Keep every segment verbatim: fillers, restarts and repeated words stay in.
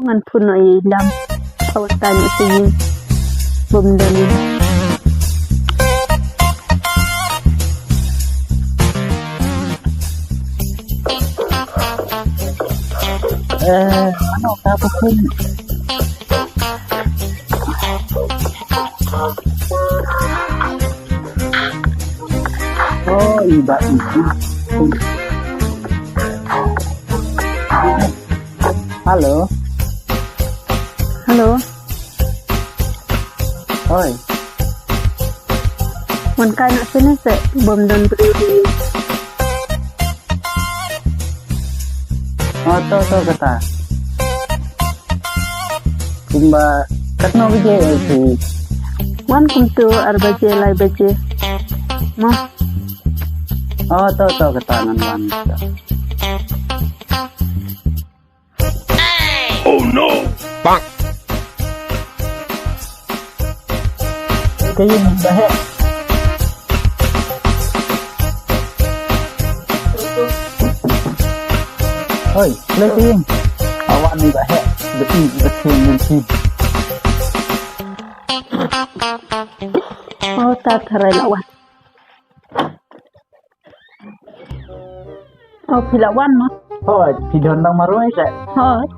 Ngan phone noh ïa i Lam. Ka wan kai noh sha ïing. Bym don. Eh, ano ka pa phone? Oh, i Bah Ijin. Hello. Hello. Hoi. Wan kai noh shane se, bym don briew. Oh, to, to, kata. Kumba katno baje, eh, phi? Wan kumto ar baje, lai baje. Mo. Oh, to, to, kata ngan wan. Oh no! Bang! Ka ïing ba heh. Oi, lei ka ïing. Awan ni ba heh. Ba i ba ïing ni. Oh, ta tharai la wan. Oh, phi la wan mo? Hooid, phi don dang marwei te. Hooid.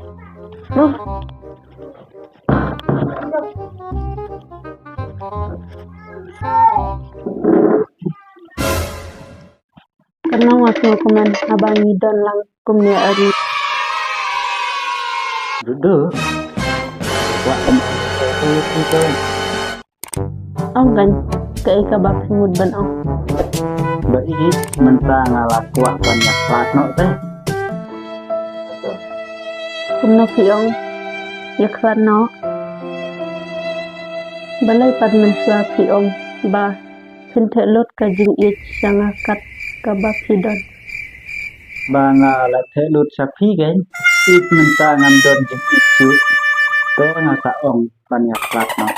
Oh. Kynmaw, nga sngewkmen haba ngi don lang kumne, ari. Duh duh. Wah, em. Ong kan, kaei kaba phi mut ban ong? Ba ïeit, mynta nga la kwah ban ïakhlad noh te. Kumno phi ong, ïakhlad noh? Balei pat mynshuwa phi ong ba phin theh lut ka jingïeit sha nga kat kaba phi don? Ba nga la theh lut sha phi kein, ïeit mynta ngam don jingïeit shuh. Te nga sa ong ban ïakhlad noh.